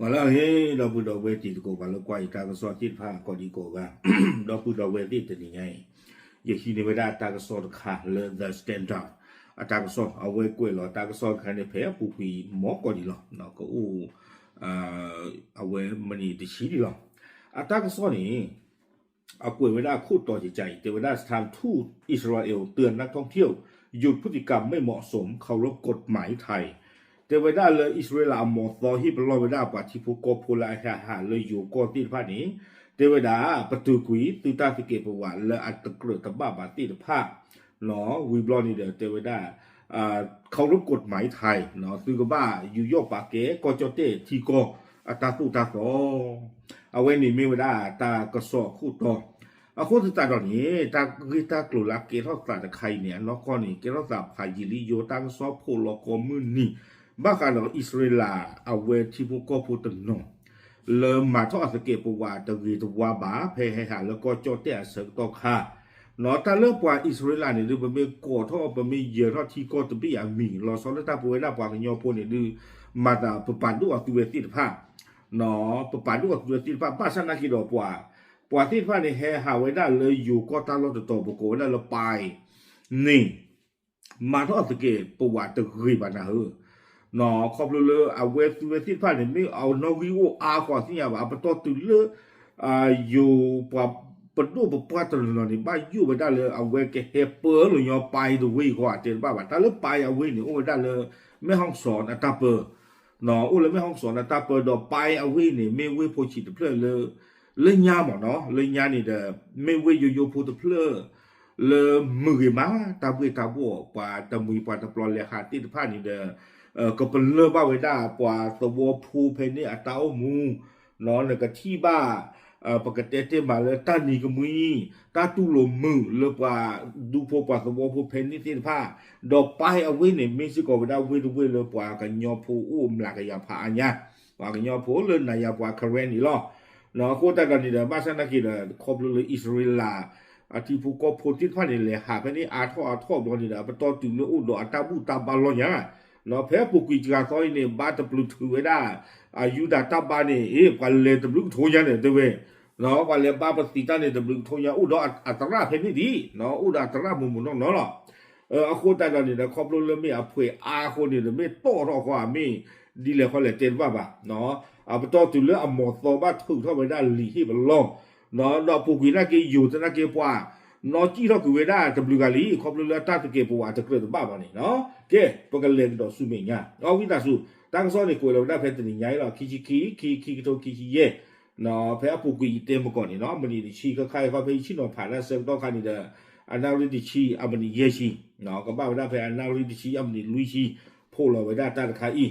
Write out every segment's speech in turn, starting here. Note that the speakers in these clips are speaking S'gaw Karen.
ဟါလၢအဂ့ၤ ဒီပုၢ်ဒီဝဲၢ်တံၤသကိး ပှၤလၢကွၢ်ယတၢ်ကစီၣ်သ့ၣ်တဖၣ် ကိးဒံကိးဂၤ, ဒီပုၢ်ဒီဝဲၢ်သ့ၣ်တနံၤညါအံၤ, ယဟံးန့ၢ်ဝဲဒၣ်တၢ်ကစီၣ်တခါလၢ The Standard အတၢ်ကစီၣ် အဝဲကွဲးလီၤတၢ်ကစီၣ်တခါန့ၣ် ဖဲအပူၤကွံာ်မီၢ်ကိးဒံးလီၤ. ကအိၣ် အဝဲမံးနံးတဆံဒံးလီၤ. အတၢ်ကစီၣ်န့ၣ် အကွဲးဝဲဒၣ်အခိၣ်တီကကါအံၤ တဲဝဲဒၣ် สถานทูตอิสราเอลเตือนนักท่องเที่ยว หยุดพฤติกรรมไม่เหมาะสม เคารพกฎหมายไทย တဲဝဲဒၣ်လၢအံၣ်စရ့လးအမီၢ်သီဟ့ၣ်ပလီၢ်ဝဲဒၣ်ပှၤထံဖိကီၢ်ဖိလၢအဟဲဟးလၢယိၤကီၢ်သ့ၣ်တဖၣ်န့ၣ်, တဲဝဲဒၣ် ပတုာ်ကွံာ်သုတၢ်သကဲးပဝးလၢအတကြၢးတဘၣ်ဘၣ်သ့ၣ်တဖၣ် ဝံၤဘျီန့ၣ်ဒီး တဲဝဲဒၣ် เคารพกฎหมายไทย သုကဘၣ်ယူးယီၣ်ပာ်ကဲ ကီၢ်ကၠီၣ်တဲၣ်ထံကီၢ်အတၢ်သိၣ်တၢ်သီ အဝဲန့ၣ်မ့ၢ်ဝဲဒၣ်တၢ်ကစီၣ်အခိၣ်တီ. အဃိသတးဒီးန့ၣ် တၢ်ဂ့ၢ်တၢ်ကျိၤလၢအကဲထီၣ်သးတခါအံၤန့ၣ် အနီၢ်ကီၢ်န့ၣ် ကဲထီၣ်သးဖးယံာ်လံယိၤတၢ်ကစီၣ်ဖိးလီၤကိးမုၢ်နံၤ ဘၣ်ဃးဒီးအံၣ်စရ့လးအဝဲထံဖိကီၢ်ဖိတနီၤ လၢမၤထီၣ်အသကဲးပဝးတဂ့ၤတဝါဘၣ် ဖဲဟဲဟးလၢကီၢ်ကၠီၣ်တဲၣ်အဆၢကတီၢ်ခါ တၢ်လၢပှၤအံၣ်စရ့လးန့ၣ်ဒုး ပမ့ၢ်ကိးထီၣ် ပမ့ၢ်ယၢၤထီၣ်ထံကီၢ်တဘ့ၣ်အမံၤ လီၤဆီဒၣ်တၢ်ပဝဲဒၣ်ပှၤကညီဖိန့ၣ်ဒုး မၤသးပပာ်ဒိၣ်အသုဝဲသ့ၣ်တဖၣ် ပပာ်ဒိၣ်အသုဝဲသ့ၣ်တဖၣ် ဘၣ်ဆၣ်နာ်က့ဒီးပှၤ ပှၤသ့ၣ်တဖၣ်န့ၣ် ဟဲဟးဝဲဒၣ်လၢယိၤကီၢ်တၢ်လီၢ်တတီၤ ပကိးဝဲဒၣ်လၢပၢ်အံၤန့ၣ် မၤထီၣ်အသကဲးပဝးတဂ့ၤဘၣ်နၤဧၢ ခီဖျိလၢအဝဲသုဝဲသ့ၣ်တဖၣ်န့ၣ် မ့ၢ်အနီၣ်ဂံၢ်အိၣ်အါဃီသ့ၣ်ညါဘၣ် အပတီၢ်တုၤလၢ ယိၤပှၤပဒိၣ်ပပှၢ်တနီၤနီၤန့ၣ် ဘၣ်ယိၣ်ဝဲဒၣ်လၢအဝဲကဟဲပၢလီၤညီပၢ်အံၤတဝ့ၢ်အဂီၢ် တဲတဘၣ်ဘၣ် တၢ်လၢပၢ်အံၤအဝ့ၢ်န့ၣ် အိၣ်ဝဲဒၣ်လၢ မဲၣ်ဟီၣ်စီၣ်အတၢ်ပၢ အိၣ်လၢမဲၣ်ဟီၣ်စီၣ်အတၢ်ပၢဒီးပၢ်အံၤအဝ့ၢ်န့ၣ် မ့ၢ်ဝ့ၢ်ဖိဆံးတဖျၢၣ်လၢ လၢညါမ့ၢ်နီၤ လၢညါန့ၣ်ဒီး မ့ၢ်ဝ့ၢ်ယိယိဖိတဖျၢၣ် လၢမုာ်ဂ့ၤမး တၢ်ဘှ့ၣ်တၢ်ဘှီၣ် ပှၤတမှံၤပှၤတပျီၤလဲၤဟးသ့ၣ်တဖၣ်န့ၣ်ဒီး ကပလၢၢ်ဘၣ်ဝဲဒၣ်ပှၤသဝီဖိဖဲန့ၣ်အတၢ်အိၣ်မူ နကထံၣ်ဘၣ် ပကတဲတ့ၢ်မးလၢတၢ်နံၤကမှံ တၢ်တူၢ်လိာ်မုာ်လၢပှၤဒူဖိပှၤသဝီဖိဖဲန့ၣ်သ့ၣ်တဖၣ် ဒီးပၢ်အဝ့ၢ်န့ၣ် မ့ၢ်စ့ၢ်ကီးဝဲဒၣ်ဝ့ၢ်တဝ့ၢ်လၢပှၤကညီဖိအိၣ်မျးကယၤဖးအါညါ ပှၤကညီဖိလၢနၤယၤပှၤ Karen န့ၣ်လီၤ. အဃိသတးဒီးန့ၣ်ဒီး ဘၣ်ဆၣ်နာ်က့ဒီး ခီဖျိလၢအံၣ်စရ့လး အထံဖိကီၢ်ဖိသ့ၣ်တဖၣ်န့ၣ် လဲၤဟးဖဲန့ၣ်အါထီၣ်အါထီၣ်ဘျီန့ၣ်ဒီး အပတီၢ်တုၤလၢအိၣ်ဒီးအတၢ်ဘူၣ်တၢ်ဘါလီၢ်ညါ ဖဲအပူၤကွံာ်စှၤသီအံၤန့ၣ် ဘၣ်တပျုာ်ထုးဝဲဒၣ် အယူဒၤတၢ်ဘါန့ၣ် အ့ ပှၤလဲၤတဘျုးကထိညါန့ၣ်တဲဝဲ ပှၤလဲၤဘါပသံးတၢ်န့ၣ် တဘျုးကထိညါ အိၣ်ဒီးအသရၣ်ဖဲန့ၣ်ဒံး အိၣ်ဒီးအသရၣ်မုၢ်မုၢ်နီၢ်နီၢ်လီၤ. အဃိသတးဒီးန့ၣ်ဒီး ခီဖျိလၢမ့ၢ်အဖှဲးအါအဃိန့ၣ်ဒီး မ့ၢ်တီၣ်ထီၣ်အဃိ အမ့ၢ်ဒ်လဲၣ်ဃီလဲၣ်တဲတဘၣ်ဘၣ် အပတီၢ်တုၤလၢအမီၢ်သီဘၣ်ထုးထီၣ်ဝဲဒၣ်လံာ်ဟ့ၣ်ပလီၢ် ဒီးအပူၤကွံာ်နာ်က့ ယိၤသနာ်က့ပှၤ နီၣ်စံၣ်ထီၣ်ကွံာ်ဝဲဒၣ်တဘျုးဂၤလံ ခီဖျိလၢတၢ်သကဲးပဝးတကြၢးတဘၣ်ဘၣ်န့ၣ် ကဲ ပကလဲၤကဒီးဆူမဲာ်ညါ အဝံသးစူၤ တၢ်ကစီၣ်န့ၣ် ကွဲးလီၤဝဲဒၣ်ဖဲတနံၤညါအံၤလီၤ ခံဆံခံ ခံ ခံကထိခံဆံယဲၢ် ဖဲအပူၤကွံာ်ယတဲမကီၢ်န့ၣ် မံးနံးတဆံ ခါခါအံၤခီဖဲယဆ့ၣ်နီၤဖးတၢ်ဆၢကတီၢ်ခါန့ၣ်ဒီး အနၣ်ရံၣ်တဆံ အမံးနံးယဲၢ်ဆံ ကဘၣ်ဝဲဒၣ်ဖဲအနၣ်ရံၣ်တဆံ အမံးနံးလွံၢ်ဆံ ဖိးလီၤဝဲဒၣ်တၢ်တခါအံၤ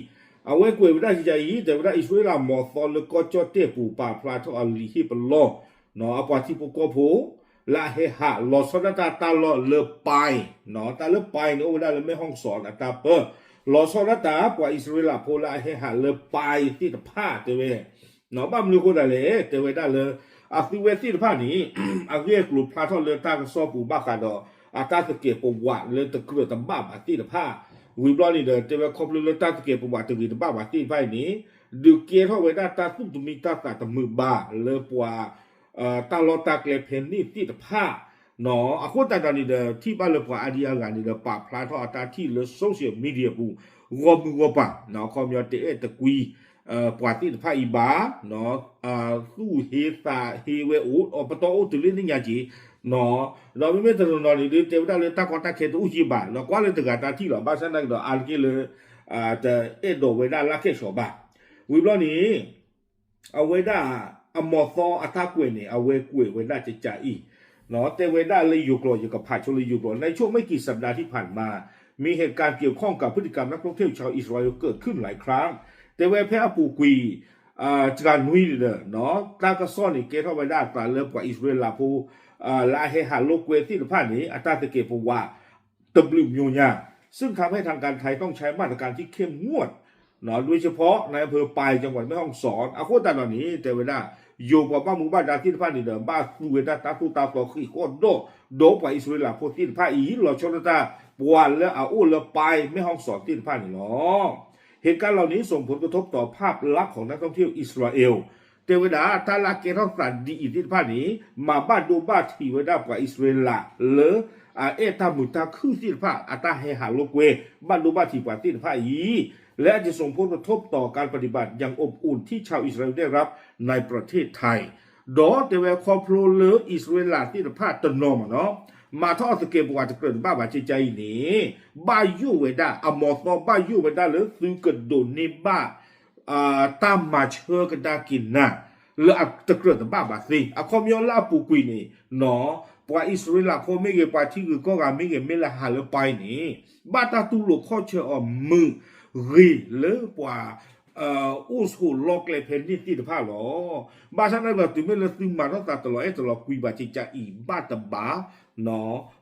အဝဲကွဲးဝဲဒၣ်ကကါအံၤ တဲဝဲဒၣ်အံၣ်စရ့လးမီၢ်သီလၢကီၢ်ကၠီၣ်တဲၣ်ပူၤ ပာ်ဖျါထီၣ်အလံာ်ဟ့ၣ်ပလီၢ် အပှၤထံဖိကီၢ်ဖိ လၢအဟဲဟး လီၤဆီဒၣ်တၢ်တၢ်လီၢ်လၢပၢ်အံၤ တၢ်လၢပၢ်အံၤန့ၣ် အိၣ်ဝဲဒၣ်လၢမဲၣ်ဟီၣ်စီၣ်အတၢ်ပၢ လီၤဆီဒၣ်တၢ်ပှၤအံၣ်စရ့လးဖိလၢအဟဲဟးလၢပၢ်အံၤသ့ၣ်တဖၣ်တဲဝဲ ဘၣ်မနုၤအဃိသတးလဲၣ် တဲဝဲဒၣ်လၢ အသုဝဲသ့ၣ်တဖၣ်န့ၣ် အဂ့ၢ်အကျိၤဖျါထီၣ်လၢတၢ်ကစီၣ်ပူၤဘၣ်ဃးဒီး အတၢ်သကဲးပဝးလၢတကြၢးတဘၣ်ဘၣ်သ့ၣ်တဖၣ် ဝံၤဘျီန့ၣ်ဒီး တဲဝဲခီဖျိလၢတၢ်သကဲးပဝးတဂ့ၤတဘၣ်ဘၣ်သ့ၣ်တဖၣ်အံၤန့ၣ် ဒုးကဲထီၣ်ဝဲဒၣ်တၢ်သူၣ်တမံတၢ်သးတမုာ်ဘၣ်လၢပှၤ တၢ်လီၢ်တၢ်ကျဲဖဲန့ၣ်သ့ၣ်တဖၣ် အဃိသတးဒီးန့ၣ်ဒီး ထံၣ်ဘၣ်လၢပှၤအါဒံအါဂၤန့ၣ်ဒီး ပာ်ဖျါထီၣ်အတၢ်ထံၣ်လၢ social media ပူၤ ဂီၢ်မုၢ်ဂီၢ်ပၤ ခီပညီတအဲၣ်တကွံ ပှၤသ့ၣ်တဖၣ်အံၤဘၣ် သူၣ်ဟ့သးဟ့ဝဲအိၣ် ပတီၢ်အိၣ်တုၤလၢနံၣ်ညါက့ၤ ဒီးမ့မ့ၢ်တနီၤနီၤန့ၣ်ဒုး တဲဝဲဒၣ်လၢတၢ်ကီတၢ်ခဲတအိၣ်ယံာ်ဘၣ် ဒီးကွၢ်လၢတဂၤတၢ်ထံၣ်လီၤ ဘၣ်ဆၣ်နာ်က့ဒီး အါတက့ၢ်လၢ တအဲၣ်ဒိးဝဲဒၣ်လၢခဲးဆီးဘၣ် ဝံၤဘျီန့ၣ် အဝဲဒၣ် အမီၢ်သီအတၢ်ကွဲးန့ၣ် အဝဲကွဲးဝဲဒၣ်ကကါအံၤ တဲဝဲဒၣ်လၢယိၤကျိာ် ယကဖးဆိလၢယိၤကျိာ် ในช่วงไม่กี่สัปดาห์ที่ผ่านมา มีเหตุการณ์เกี่ยวข้องกับพฤติกรรมนักท่องเที่ยวชาวอิสราเอลเกิดขึ้นหลายครั้ง တဲဝဲဖဲအပူၤကွံာ် စှၤနွံန့ၣ်ဒီး တၢ်ကစီၣ်န့ၣ် ကဲထီၣ်ဝဲဒၣ်အသးလၢပှၤအံၣ်စရ့လးဖိ လၢအဟဲဟးလိာ်ကွဲသ့ၣ်တဖၣ်န့ၣ် အတၢ်သကဲးပဝး တဘျုးမျိုးညါ ซึ่งทำให้ทางการไทยต้องใช้มาตรการที่เข้มงวด โดยเฉพาะในอำเภอปาย จังหวัดแม่ฮ่องสอน အဃိသတးဒီးန့ၣ် တဲဝဲဒၣ် ယိၤပှၤဘၣ်မူဘၣ်ဒါသ့ၣ်တဖၣ်န့ၣ်ဒီး ဘၣ်သူဝဲဒၣ်တၢ်သိၣ်တၢ်သီဃံးဃီၣ်ဒီး ဒီးပှၤအံၣ်စရ့လးဖိသ့ၣ်တဖၣ်အံၤ လီၤဆီဒၣ်တၢ် ပှၤလၢအအိၣ်လၢပၢ် แม่ฮ่องสอน သ့ၣ်တဖၣ်န့ၣ်လီၤ. เหตุการณ์เหล่านี้ส่งผลกระทบต่อภาพลักษณ์ของนักท่องเที่ยวอิสราเอล တဲဝဲဒၣ် တၢ်လၢအကဲထီၣ်သးဒ်အံၤသ့ၣ်တဖၣ်န့ၣ် မၤဘၣ်ဒိဘၣ်ထံးဝဲဒၣ်ပှၤအံၣ်စရ့လးလၢ အအဲၣ်တၢ်မုာ်တၢ်ခုၣ်သ့ၣ်တဖၣ် အတၢ်ဟဲဟးလိာ်ကွဲ ဘၣ်ဒိဘၣ်ထံးပှၤသ့ၣ်တဖၣ်အံၤ และอาจจะส่งผลกระทบต่อการปฏิบัติอย่างอบอุ่นที่ชาวอิสราเอลได้รับในประเทศไทย ဒီးတဲဝဲခီဖျိလၢအံၣ်စရ့လးသ့ၣ်တဖၣ်တနီၤမးနီၤ မၤထီၣ်အီၤသကဲးပဝးတကြၢးတဘၣ်ဘၣ် ကကါအံၤန့ၣ် ဘၣ်ယိၣ်ဝဲဒၣ် အမီၤသီဘၣ်ယိၣ်ဝဲဒၣ်လၢ သုကဒိးန့ၢ်ဘၣ် တၢ်မၤဆၢကဒါက့ၤနၤ လၢအတကြၢးတဘၣ်ဘၣ်သ့ အခီပညီလၢအပူၤကွံာ်န့ၣ်နီၤ ပှၤအံၣ်စရ့လးဖိမ့ၢ်ဂ့ၤ ပှၤထံဂုၤကီၢ်ဂၤမ့ၢ်ဂ့ၤ မ့ၢ်လၢဟးလၢပၢ်အံၤန့ၣ် ဘၣ်တၢ်တူၢ်လိာ်ခီၣ်ဆၢအီၤမုာ်ဂ့ၤလၢပှၤ အိၣ်ဆိးလီၢ်ကျဲဖဲန့ၣ်သ့ၣ်တဖၣ်လီၤ. ဘၣ်ဆၣ်သနာ်က့ တုၤမ့ၢ်လၢသုမၤထီၣ်သးတလီၤအဲၣ်တလီၤကွံဘၣ် ကကါအံၤဘၣ်တဘၣ်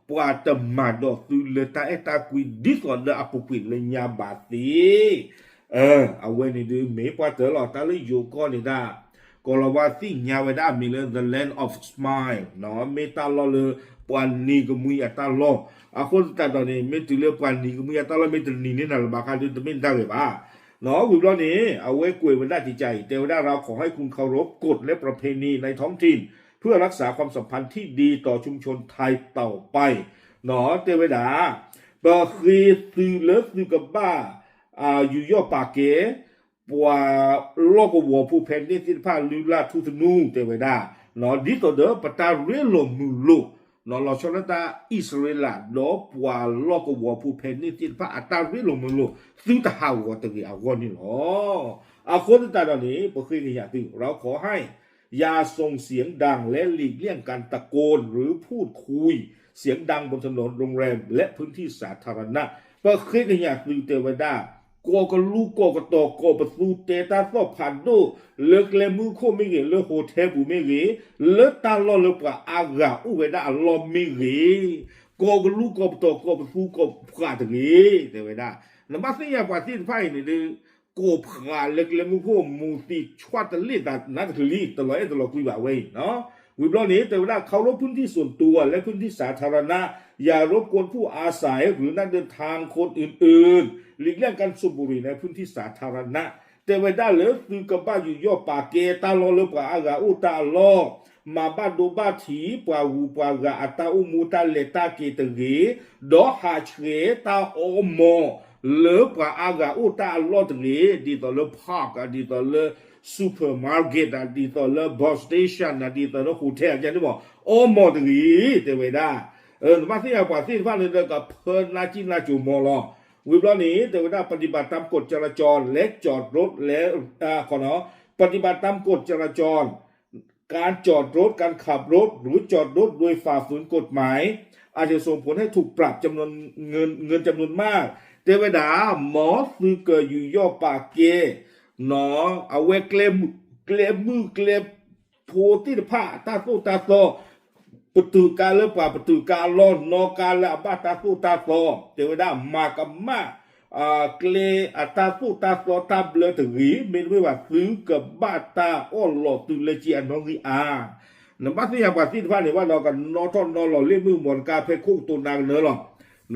ပှၤတမၤဒီးသုလၢတၢ်အဲၣ်တၢ်ကွံ ဒ်သိးလၢအပူၤကွံာ်လၢညါဘၣ်သ့ အဝဲန့ၣ်ဒုးမ့ၢ်ပှၤတၢၢ်လီၤ တၢ်လၢယိၤကီၢ်န့ၣ်ဒၣ် ကီၤလၤဝါသ့ၣ်ညါဝဲဒၣ်အမံၤလၢ the land of smile နီၤ မ့ၢ်တၢ်လီၢ်လၢ ပှၤနံၤကမှံအတၢ်လီၢ် အဃိသတးဒီးန့ၣ် မ့ၢ်တုၤလၢပှၤနံၤကမှံအတၢ်လီၢ် မ့ၢ်တနံၤန့ၣ်နၤလၢၤဘၣ်ခါဒုး တမ့ၢ်တၢ်ဂ့ၤဘၣ် နီၤ ဝံၤဘျီန့ၣ် အဝဲကွဲးဝဲဒၣ်ကကါအံၤ တဲဝဲဒၣ် เราขอให้คุณเคารพกฎและประเพณีในท้องถิ่น เพื่อรักษาความสัมพันธ์ที่ดีต่อชุมชนไทยต่อไป နီၤ တဲဝဲဒၣ် ပဃ့သုလၢသုကဘၣ် ယူးယီၣ်ပာ်ကဲ ပှၤလီၢ်ကဝီၤဖိဖဲန့ၣ်သ့ၣ်တဖၣ် လုၢ်လၢ်ထူသနူ တဲဝဲဒၣ် ဒ်သိးဒီးပတၢ်ရ့လိာ်မုာ်လိာ် လီၤဆီဒၣ်တၢ်အံၣ်စရ့လး ဒီးပှၤလီၢ်ကဝီၤဖိဖဲန့ၣ်သ့ၣ်တဖၣ် အတၢ်ရ့လိာ်မုာ်လိာ် သုတဟးဂီၤတဂ့ၤအဂီၢ်န့ၣ်လီၤ. အဃိသတးဒီးန့ၣ် ပဃ့ကညးသု เราขอให้อย่าส่งเสียงดังและหลีกเลี่ยงการตะโกนหรือพูดคุยเสียงดังบนถนน โรงแรม และพื้นที่สาธารณะ ပဃ့ကညးသု တဲဝဲဒၣ် ကိးကလူၤကိးကတီၤ ကိးပသူ တဲတၢ်သီၣ်ဖးဒိၣ် လၢကျဲမုၢ်ခိၣ်မ့ၢ်ဂ့ၤ လၢ hotel ပူၤမ့ၢ်ဂ့ၤ လၢတၢ်လီၢ်လၢပှၤအါဂၤအိၣ်ဝဲဒၣ်အလီၢ်မ့ၢ်ဂ့ၤ ကိးကလူၤကိးကတီၤ ကိးပသူကိးပှၤတဂ့ၤ တဲဝဲဒၣ် နဘၣ်သ့ၣ်ညါပှၤသ့ၣ်တဖၣ်အံၤန့ၣ်ဒုး ကိးပှၤလၢကျဲမုၢ်ခိၣ် မူၤသံၣ်ဆွၣ်တလ့ၣ်သးနးတကလုာ် တလီၤအဲၣ်တလီၤကွံဘၣ်ဝဲအံၤ ဝံၤဘျီန့ၣ် တဲဝဲဒၣ် เคารพพื้นที่ส่วนตัวและพื้นที่สาธารณะ อย่ารบกวนผู้อาศัยหรือนักเดินทางคนอื่นๆ หลีกเลี่ยงการสูบบุหรี่ในพื้นที่สาธารณะ တဲဝဲဒၣ်လၢသုကဘၣ်ယူးယီၣ်ပာ်ကဲတၢ်လီၢ်လၢပှၤအါဂၤအိၣ်တၢ်အလီၢ် မၤဘၣ်ဒိဘၣ်ထံး ပှၤဂုၤပှၤဂၤအတၢ်အိၣ်မူတၢ်လဲၤတၢ်က့ၤတဂ့ၤ, ဒီးဟးဆှဲးတၢ်အီမိာ်လၢပှၤအါဂၤအိၣ်တၢ်အလီၢ်တဂ့ၤ, ဒ်သိးလၢ park ဒ်သိးလၢ supermarket ဒ်သိးလၢ bus station ဒ်သိးလၢ hotel န့ၣ်မး အီမိာ်တဂ့ၤ တဲဝဲဒၣ်. နဘၣ်သ့ၣ်ညါပှၤသ့ၣ်တဖၣ်န့ၣ်ဒီး ကဖၢနါစံၣ်နါစိၤမိာ်လီၤ. ဝံၤဘျီန့ၣ် တဲဝဲဒၣ် ปฏิบัติตามกฎจราจรและจอดรถและ ขอ ปฏิบัติตามกฎจราจร การจอดรถ การขับรถ หรือจอดรถโดยฝ่าฝืนกฎหมาย อาจจะส่งผลให้ถูกปรับจำนวนเงิน เงินจำนวนมาก တဲဝဲဒၣ် မ်သုကယူးယီၣ်ပာ်ကဲ အဝဲ ကျဲမုၢ်ကျဲဖိသ့ၣ်တဖၣ် တၢ်သိၣ်တၢ်သီ ပတုာ်ကါလၢပှၤပတုာ်ကါအလီၢ် နီၣ်ကါလၢအဘၣ်တၢ်သိၣ်တၢ်သီ တဲဝဲဒၣ် မၤကမၣ် ကျဲအတၢ်သိၣ်တၢ်သီတၢ်ဘျၢတဂ့ၤ, မ့တမ့ၢ်ဘၣ်သုကဘၣ်တၢ်အီၣ်လီၤတုၤလၢကံအနီၣ်ဂံၢ်အါ. နဘၣ်သ့ၣ်ညါပှၤသ့ၣ်တဖၣ်န့ၣ်ဘၣ်ဒီး ကနီၣ်ထီၣ်နီၣ်လီၤလ့ၣ်မုၢ်မီတကါဖဲခိၣ်ကတိၤနၤကနၢလီၤ.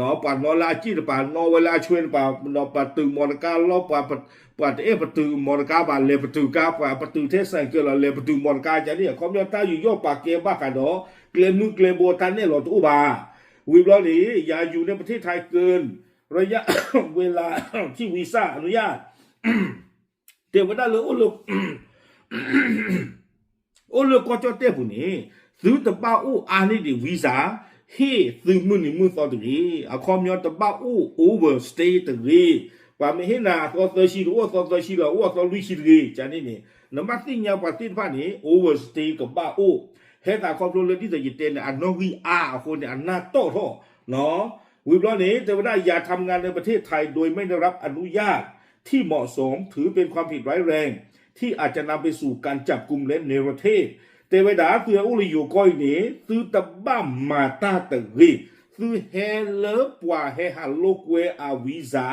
ပှၤနီၣ်လၢအစ့ၣ်တပၤ နီၣ်ဝဲလၢအဆွဲတပၤ ပတုာ်မီတကါလီၢ် ပှၤတအဲၣ်ပတုာ်မီတကါဘၣ် လဲၤပတုာ်ကါ ပှၤပတုာ်ထဲစဲးကၢလီၤ လဲၤပတုာ်မီတကါကန့ၣ် အခီပညီတၢ်ယူးယီၣ်ပာ်ကဲဘၣ်ဃးဒီး ကျဲမုၢ်ကျဲဘိတၢ်နဲၣ်လီၤတအိၣ်ဘၣ်. ဝံၤဘျီန့ၣ် อย่าอยู่ในประเทศไทยเกินระยะเวลาที่วีซ่าอนุญาต တဲဝဲဒၣ်လၢ အိၣ်လၢကီၢ်ကၠီၣ်တဲၣ်ပူၤန့ၣ် သုတဘၣ်အိၣ်အါန့ၢ်ဒံး visa ဟ့ၣ်သုမုၢ်နံၤမုၢ်သီတဂ့ၤ. အခီပညီတဘၣ်အိၣ် overstay တဂ့ၤ. ပှၤမ့ၢ်ဟ့ၣ်နၤအသီသၢဆံ တအိၣ်အသီသၢဆံလီၤ အိၣ်အသီလွံၢ်ဆံတဂ့ၤ. ကန့ၣ်န့ၣ် နဘၣ်သ့ၣ်ညါပှၤသ့ၣ်တဖၣ်န့ၣ် overstay ကဘၣ်အိၣ် ဟဲသးခီဖျိလၢဒ်သိးယတဲန့ၣ် အနီၣ်ဂံၢ်အါအဃိန့ၣ် အနၢ်တီၣ်ထီၣ် ဝံၤဘျီန့ၣ် တဲဝဲဒၣ် อย่าทำงานในประเทศไทยโดยไม่ได้รับอนุญาต ที่เหมาะสม ถือเป็นความผิดร้ายแรง ที่อาจจะนำไปสู่การจับกุมและเนรเทศ တဲဝဲဒၣ် သုဟဲအိၣ်လၢယိၤကီၢ်အံၤန့ၣ် သုတဘၣ်မၤတၢ်တဂ့ၤ. သုဟဲလၢပှၤဟဲဟးလိာ်ကွဲအ visa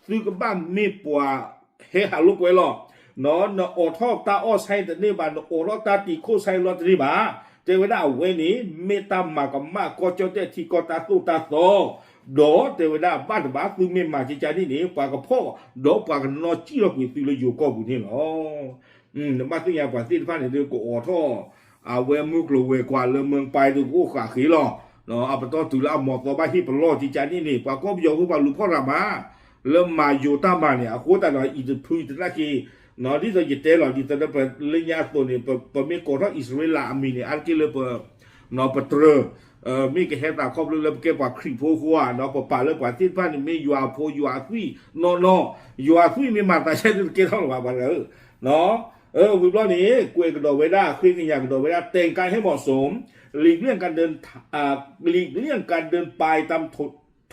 သုကဘၣ်မ့ၢ်ပှၤဟဲဟးလိာ်ကွဲလီၤ. နအိးထီၣ်တၢ်အီၣ်ဆဲးတန့ၢ်ဘၣ် နအိးထီၣ်တၢ်တံာ်ခိၣ်ဆဲးလီၤတန့ၢ်ဘၣ်. တဲဝဲဒၣ်အဝဲန့ၣ် မ့ၢ်တၢ်မၤကမၣ်ကီၢ်ကၠီၣ်တဲၣ်ထံကီၢ်တၢ်သိၣ်တၢ်သီ ဒီးတဲဝဲဒၣ်ဘၣ်တဘၣ် သုမ့ၢ်မၤကကန့ၣ်န့ၣ် ပှၤကဖီၣ် ဒီးပှၤကနီၣ်စံၣ်ထီၣ်ကွံာ်သုလၢယိၤကီၢ်ပူၤန့ၣ်လီၤ. နဘၣ်သ့ၣ်ညါပှၤသ့ၣ်တဖၣ်န့ၣ်ဒီး ကအိးထီၣ် အဝဲမုၢ်ကျိၤဝဲၤကွာ်လၢမၢပၢ်ဒီးကအိၣ်ဃာ်ဃ့လီၤ. အပတီၢ်တုၤလၢအမီၤသီဘၣ်ဟ့ၣ်ပလီၢ်ကကန့ၣ်န့ၣ် ပှၤကီၢ်ပယီၤဖိပှၤလူၤဖီၣ်ရၤမး လၢမၤယိၤတၢ်မၤန့ၣ် အဃိသတးဒီး အံၤတဖုတနာ်က့ ဒ်သိးယတဲလီၤ ဒ်သိးဒီးပလၢညါအသိးန့ၣ် ပမ့ၢ်ကိးထီၣ်အံၣ်စရ့လးအမံၤန့ၣ် အါတက့ၢ်လၢပ ပတြၢၤ မ့ၢ်ကဟဲသးခီဖျိလၢပကဲပှၤခရံာ်ဖိအဃိဧါ, ဒီးပပာ်လၢပှၤသ့ၣ်တဖၣ်န့ၣ် မ့ၢ်ယွၤအဖိယွၤအသွံၣ်နီၢ်နီၢ်, ယွၤအသွံၣ်မ့ၢ်မၤသးဆဲးဒုးတကဲထီၣ်လၢၤဘၣ်ပှၤတဂၤဧၢ, ဝံၤဘျီန့ၣ် ကွဲးကဒီးဝဲဒၣ် ဃ့ကညးကဒီးဝဲဒၣ် แต่งกายให้เหมาะสม หลีกเลี่ยงการเดิน หลีกเลี่ยงการเดินไปตาม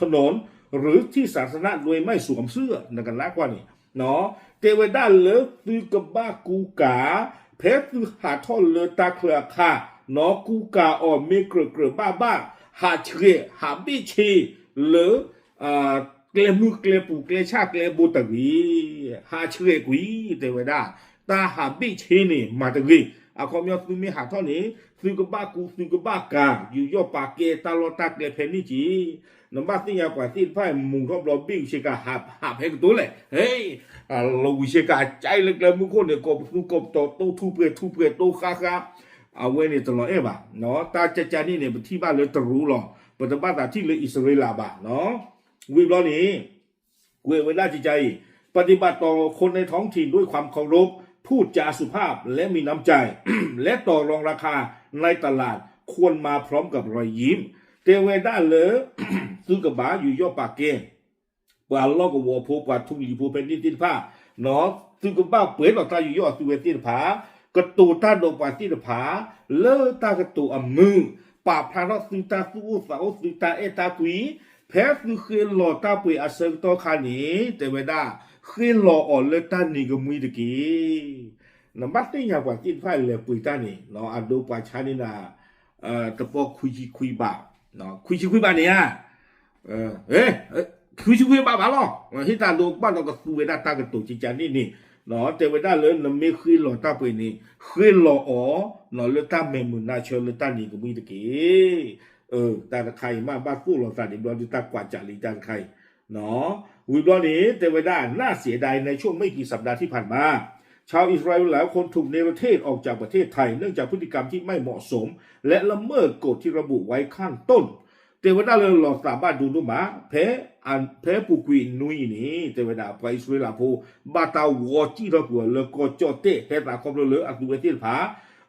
ถนน หรือที่สาธารณะโดยไม่สวมเสื้อ နကနၣ်ကွၢ်န့ၣ် တဲဝဲဒၣ်လၢသုကဘၣ်ကူကၤ ဖဲသုဟးထီၣ်လၢတၢ်ချၢအခါ, နီၢ်ကူကၤအီၤမ့ၢ်ကြၢးကြၢးဘၣ်ဘၣ်, ဟးဆှဲး ဟးဘ့ၣ်ဆ့လၢ ကျဲမုၢ်ကျဲပူၤကျဲဆၣ်ကျဲဘိတဂ့ၤ, ဟးဆှဲးကွံာ် တဲဝဲဒၣ်, တၢ်ဟးဘ့ၣ်ဆ့န့ၣ် မၤတဂ့ၤ, အခီပညီသုမ့ၢ်ဟးထီၣ်န့ၣ် သုကဘၣ်ကူသုကဘၣ်ကၤ ယူးယီၣ်ပာ်ကဲတၢ်လီၢ်တၢ်ကျဲဖဲန့ၣ်က့ၤ နဘၣ်သ့ၣ်ညါပှၤသ့ၣ်တဖၣ်မူၤထီၣ်ဘျီဘ့ၣ်ဝံၤဆ့ကၤ ဟးဖဲကတိၤလဲၣ်, လီၤဝံၤဆ့ကၤ ကၠဲလၢကျဲမုၢ်ခိၣ်န့ၣ် ကိးပသူကိးပတီၤ တိၢ်ထူၣ်ပှဲၤထူၣ်ပှဲၤတိၢ်ဃါဃါ, အဝဲန့ၣ်တလီၤအဲၣ်ဘၣ်, တၢ်ကကန့ၣ်န့ၣ် ပထံၣ်ဘၣ်လၢတရူးလီၤ, ပတဘၣ်သးထံၣ်လၢအံၣ်စရ့လးဘၣ်, ဝံၤဘျီန့ၣ် ကွဲးဝဲဒၣ်ကကအံၤ, ปฏิบัติต่อคนในท้องถิ่นด้วยความเคารพ พูดจาสุภาพและมีน้ำใจ และต่อรองราคาในตลาดควรมาพร้อมกับรอยยิ้ม တဲဝဲဒၣ်လၢ သုကဘၣ်ယူးယီၣ်ပာ်ကဲ ပှၤလီၢ်ကဝီၤဖိ ပှၤထူလံၤဖိဖဲန့ၣ်သ့ၣ်တဖၣ်, သုကဘၣ်ပှဲၤဒီးတၢ်ယူးယီၣ်အသုဝဲသ့ၣ်တဖၣ်, ကတိၤတၢ်ဒီးပှၤသ့ၣ်တဖၣ် လၢတၢ်ကတိၤအမုာ်, ပာ်ဖျါထီၣ်သုတၢ်သူၣ်အိၣ်သးအိၣ် သုတၢ်အဲၣ်တၢ်ကွံ, ဖဲသုဃ့လီၤတၢ်ပှ့ၤအဆၢကတီၢ်ခါန့ၣ် တဲဝဲဒၣ်, ဃ့လီၤအီၤလၢတၢ်နံၤကမှံတက့ၢ်. နဘၣ်သ့ၣ်ညါပှၤသ့ၣ်တဖၣ်လဲၤပှ့ၤတၢ်န့ၣ် အဒိပှၤဆါန့ၢ်ဒၣ် တပီၢ်ခွံဆံခွံဘး, ခွံဆံခွံဘးန့ၣ်ဧါ, ခွံဆံခွံဘးဘၣ်လီၤ, ဟ့ၣ်တၢ်ဒိကဘၣ်ဒီးကသူဝဲဒၣ်တၢ်ကတိၤကကန့ၣ်န့ၣ်, တဲဝဲဒၣ်လၢနမ့ၢ်ဃ့လီၤတၢ်ပှ့ၤန့ၣ် ဃ့လီၤအီၤ လၢတၢ်မဲာ်မုာ်နါဆၢလၢတၢ်နံၤကမှံတက့ၢ်. တၢ်တခါအံၤမ့ၢ်ဘၣ်သိၣ်လိာ်သးန့ၣ်ဘျီဒုးတၢ်ကွၢ်စးလံတၢ်တခါအံၤ ဝံၤဘျီန့ၣ် တဲဝဲဒၣ် น่าเสียดาย ในช่วงไม่กี่สัปดาห์ที่ผ่านมา ชาวอิสราเอลหลายคนถูกเนรเทศออกจากประเทศไทย เนื่องจากพฤติกรรมที่ไม่เหมาะสม และละเมิดกฎที่ระบุไว้ข้างต้น တဲဝဲဒၣ်လၢလီၤသးဘၣ်ဒိဒိၣ်မး ဖဲ ဖဲပူၤကွံာ်နွံအံၤန့ၣ် တဲဝဲဒၣ် ပှၤအံၣ်စရ့လးဖိ ဘၣ်တၢ်ဝီစံၣ်ထီၣ်ကွံာ်အီၤလၢကီၢ်ကၠီၣ်တဲၣ် ဟဲသးခီဖျိလၢအသုဝဲသ့ၣ်တဖၣ်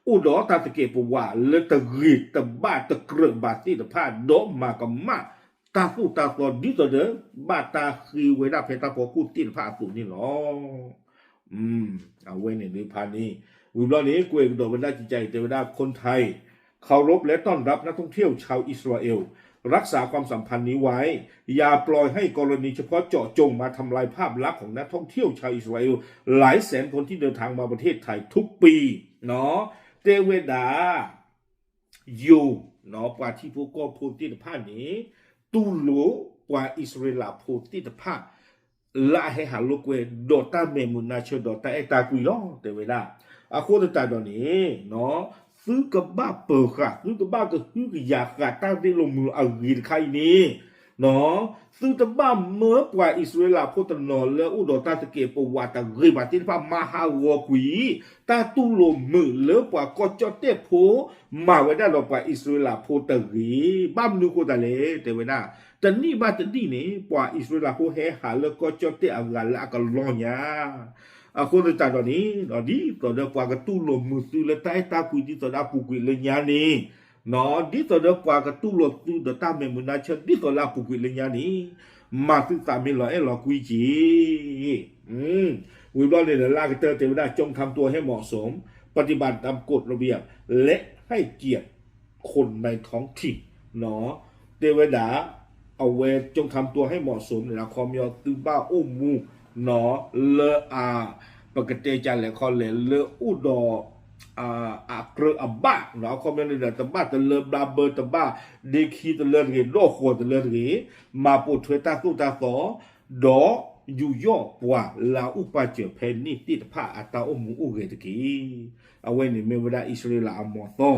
အိၣ်ဒီးတၢ်သကဲးပဝးလၢတဂ့ၤတဘၣ်တကြၢးဘၣ်သ့ၣ်တဖၣ် ဒီးမၤကမၣ်တၢ်သိၣ်တၢ်သီ ဒ်သိးဒီး ဘၣ်တၢ်ဃ့ဝဲဒၣ်ဖဲတၢ်ဖီခိၣ်သ့ၣ်တဖၣ်အသိးန့ၣ်လီၤ. အဝဲန့ၣ်လၢဖးန့ၣ် ဝံၤဘျီန့ၣ် ကွဲးကဒီးဝဲဒၣ်ကကအံၤ တဲဝဲဒၣ် คนไทยเคารพและต้อนรับนักท่องเที่ยวชาวอิสราเอล รักษาความสัมพันธ์นี้ไว้ อย่าปล่อยให้กรณีเฉพาะเจาะจงมาทำลายภาพลักษณ์ของนักท่องเที่ยวชาวอิสราเอล หลายแสนคนที่เดินทางมาประเทศไทยทุกปี တဲဝဲဒၣ် ယိၤ ပှၤထံဖိကီၢ်ဖိသ့ၣ်တဖၣ်န့ၣ် တူၢ်လိာ်ပှၤအံၣ်စရ့လးဖိသ့ၣ်တဖၣ် လၢအဟဲဟးလိာ်ကွဲ ဒီးတၢ်မဲာ်မုာ်နါဆၢ ဒီးတၢ်အဲၣ်တၢ်ကွံလီၤ တဲဝဲဒၣ်. အဃိသတးဒီးန့ၣ် သုကဘၣ်ပၢၤဃာ် သုကဘၣ်ကဟုကယာ်ဃာ်တၢ်ရ့လိာ်မုာ်အဂ့ၤတခါအံၤန့ၣ် သုတဘၣ်မၢပှၤအံၣ်စရ့လးဖိတနီၤလၢအိၣ်ဒီးတၢ်သကဲးပဝးတဂ့ၤဘၣ်သ့ၣ်တဖၣ် မၤဟးဂီၤကွံာ် တၢ်တူၢ်လိာ်မုာ်လၢပှၤကီၢ်ကၠီၣ်တဲၣ်ဖိ မၤဝဲဒၣ်ဒီးပှၤအံၣ်စရ့လးဖိတဂ့ၤ. ဘၣ်မနုၤအဃိသတးလဲၣ် တဲဝဲဒၣ် တနံၣ်ဘၣ်တနံၣ်န့ၣ် ပှၤအံၣ်စရ့လးဖိဟဲဟးလၢကီၢ်ကၠီၣ်တဲၣ်အဂၤလၢအကလီၢ်ညါ အဃိသတးဒီးန့ၣ် ဒ်သိးဒီးပှၤကတူၢ်လိာ်မုာ်သုလၢတၢ်အဲၣ်တၢ်ကွံဒ်သိးဒီးအပူၤကွံာ်လၢညါန့ၣ် ဒ်သိးဒီးပှၤကတူၢ်လိာ်သုဒီးတၢ်မဲာ်မုာ်နါဆၢ ဒ်သိးလၢအပူၤကွံာ်လၢညါန့ၣ် မၤသုသးမ့ၢ်လီၤအဲၣ်လီၤကွံက့ၤ ဝံၤဘျီန့ၣ် လၢအကတၢၢ်တဲဝဲဒၣ် จงทำตัวให้เหมาะสม ปฏิบัติตามกฎระเบียบ และให้เกียรติคนในท้องถิ่น တဲဝဲဒၣ် အဝဲ จงทำตัวให้เหมาะสม န့ၣ် အခီပညီသုဘၣ်အိၣ်မူ လၢအ ပကတဲကလဲၣ်ခီလဲၣ် လၢအိၣ်ဒီး အကြၢးအဘၣ် အခီပညီန့ၣ်ဒီး တဘၣ်တလၢဘျါဘၢ တဘၣ်ဒ့ခံတလၢတဂ့ၤ ဒီၣ်ဃီၤတလၢတဂ့ၤ မၤပိာ်ထွဲတၢ်သိၣ်တၢ်သီ ဒီးယူးယီၣ်ပှၤလၢအအိၣ်ပာ်စၢၤဖဲန့ၣ်သ့ၣ်တဖၣ်အတၢ်အိၣ်မူအိၣ်ဂဲၤတက့ၢ်. အဝဲန့ၣ်မ့ၢ်ဝဲဒၣ်အံၣ်စရ့လးအမီၤသီ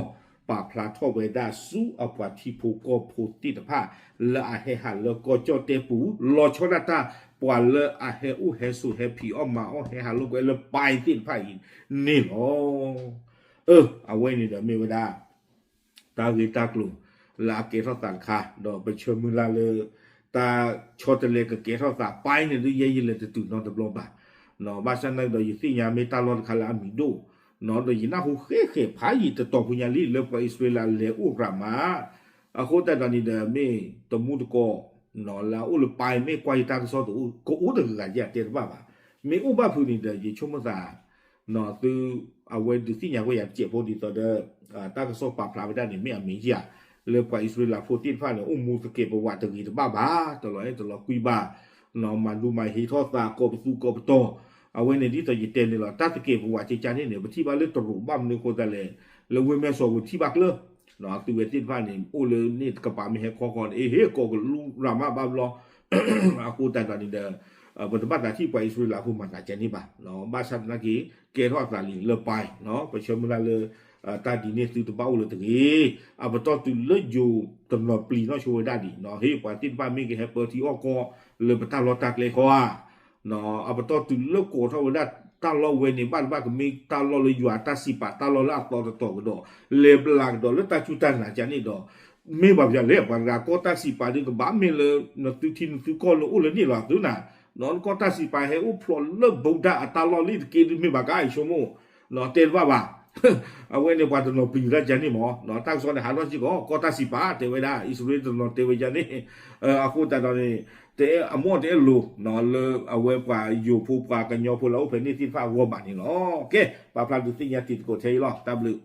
ပာ်ဖျါထီၣ်ဝဲဒၣ်ဆူအပှၤထံဖိကီၢ်ဖိသ့ၣ်တဖၣ် လၢအဟဲဟးလၢကီၢ်ကၠီၣ်တဲၣ်ပူၤ လီၤဆီဒၣ်တၢ် ပှၤလၢအဟဲအိၣ်ဟဲဆိးဟဲဖံးအီၣ်မၤအီၣ် ဟဲဟးလိာ်ကွဲလၢပၢ်သ့ၣ်တဖၣ်အံၤန့ၣ်လီၤ. အဝဲန့ၣ်ဒီးမ့ၢ်ဝဲဒၣ် တၢ်ဂ့ၢ်တၢ်ကျိၤလၢအကဲထီၣ်သးတခါ ဒီးပဆၢမုၢ်လၢ်လၢ တၢ်ဆီတလဲကကဲထီၣ်သးပၢ်န့ၣ်ဒ်ယဲယလဲၤတတုၤနီတဘျီဘၣ်. ဘၣ်ဆၣ်သနာ်က့ဒီး ယသ့ၣ်ညါမ့ၢ်တၢ်လီၢ်တခါလၢအမံၤဒိၣ်, ဒီးယနၢ်ဟူဃဲဃဲဖးယံာ်တတီၤဖိညါလံ လၢပှၤအံၣ်စရ့လးလဲၤအိၣ်ရၤမး, အဃိသတးဒီးန့ၣ်ဒီး မ့ၢ်တမူတကိး လၢအအိၣ်လၢပၢ်မ့ၢ်ကွၢ်ယတၢ်ကစီၣ်တအိၣ် ကအိၣ်တဂၤဂၤယတဲတဘၣ်ဘၣ်. မ့ၢ်အိၣ်ဘၣ်ဖုးန့ၣ်ဒီး ယဆိကမိၣ်သး သု အဝဲဒုးသ့ၣ်ညါကွၢ်ယၤတစဲးဖိဒ်သိးဒီး တၢ်ကစီၣ်ပာ်ဖျါဝဲဒၣ်န့ၣ် မ့ၢ်အမ့ၢ်ဧါ, လၢပှၤအံၣ်စရ့လးဖိသ့ၣ်တဖၣ်န့ၣ် အိၣ်မူသကဲးပဝးတဂ့ၤတဘၣ်ဘၣ်, တလီၤအဲၣ်တလီၤကွံဘၣ်, မၤဒူမၤဟ့ထီၣ်သးကိးပသူကိးပတီၤ, အဝဲန့ၣ်ဒ်သိးယတဲန့ၣ်လီၤ တၢ်သကဲးပဝးကကန့ၣ်န့ၣ် ပထံၣ်ဘၣ်လၢတရူးဘၣ်မနုၤအဃိသတးလဲၣ်, လၢဝ့ၢ်မဲၢ်စီးဝ့ၤထံၣ်ဘၣ်ကျၢၤ သုဝဲသ့ၣ်တဖၣ်န့ၣ် အိၣ်လၢန့ၣ်တကပၤမ့ၢ်ဟဲခီဃီန့ၣ် အ့ဟ့ၣ်ကိးကလူရၤမးဘၣ်ဘျီ အဃိသတးဒီးန့ၣ်ဒီး ပတဘၣ်သးထံၣ်ပှၤအံၣ်စရ့လးဖိမၤသးကဲန့ၣ်ဘၣ်. ဘၣ်ဆၣ်သနာ်က့ ကဲထီၣ်အသးလံလၢပၢ်, ပဆၢမုၢ်လၢ်လၢ တၢ်ဒ်န့ၣ်သုတဘၣ်အိၣ်လၢၤတဂ့ၤ. အပတီၢ်တုၤလၢယိၤတနီၤပျံၤနီၣ်ဆိဝဲဒၣ်ဒံး, ဟ့ၣ်ပှၤသ့ၣ်တဖၣ်မ့ၢ်ကဟဲပၢထံအီၣ်ကီၢ်လၢပတၢ်လီၢ်တၢ်ကျဲဃီဧါ အပတီၢ်တုၤလၢကိးထီၣ်ဝဲဒၣ်တၢ်လီၢ်ဝဲန့ၣ် ဘၣ်တဘၣ်ကမ့ၢ်တၢ်လီၢ်လၢယွၤအတၢ်စံးပာ်တၢ်လီၢ်လၢအသီတတီၤကဒီး လဲၤပျၢ်ကဒီးလၢတၢ်စူၢ်တၢ်နာ်ကန့ၣ်ဒီး မ့ၢ်ဘၣ်ပျၢ်လဲၣ် ပှၤတဂၤကီၢ်တၢ်စံးပာ်ဒုးကဘၣ်မ့ၢ်လၢ နသုထံနသုကီၢ်လၢအိၣ်လၢန့ၣ်လီၤသုနၤ, နကီၢ်တၢ်စံးပာ်ဟဲအိၣ်ဖျိးလၢဗုဒ္ဓအတၢ်လီၢ်လံတက့ၢ်ဒုးမ့ၢ်ဘၣ်ကါအံၤဆိကမိၣ် တဲတဘၣ်ဘၣ် အဝဲန့ၣ်ပှၤတနီၤပျံၤတၢ်ကန့ၣ်မ့ၢ် တၢ်ကစီၣ်န့ၣ်ဟးထီၣ်စ့ၢ်ကီး ကီၢ်တၢ်စံးပာ်တဲဝဲဒၣ် အံၣ်စရ့လးတနီၤတဲဝဲဒ်န့ၣ်, အဃိသတးဒီးန့ၣ် တအဲၣ်အမိၢ်တအဲၣ်လိၤ လၢအဝဲပှၤယိၤဖိပှၤကညီဖိလၢအိၣ်ဖဲန့ၣ်သ့ၣ်တဖၣ်အဂီၢ်ဘၣ်န့ၣ်လီၤ. ကဲ ပာ်ဖျါဒုးသ့ၣ်ညါတံၤသကိးထဲအံၤလီၤ တၢ်ဘျုး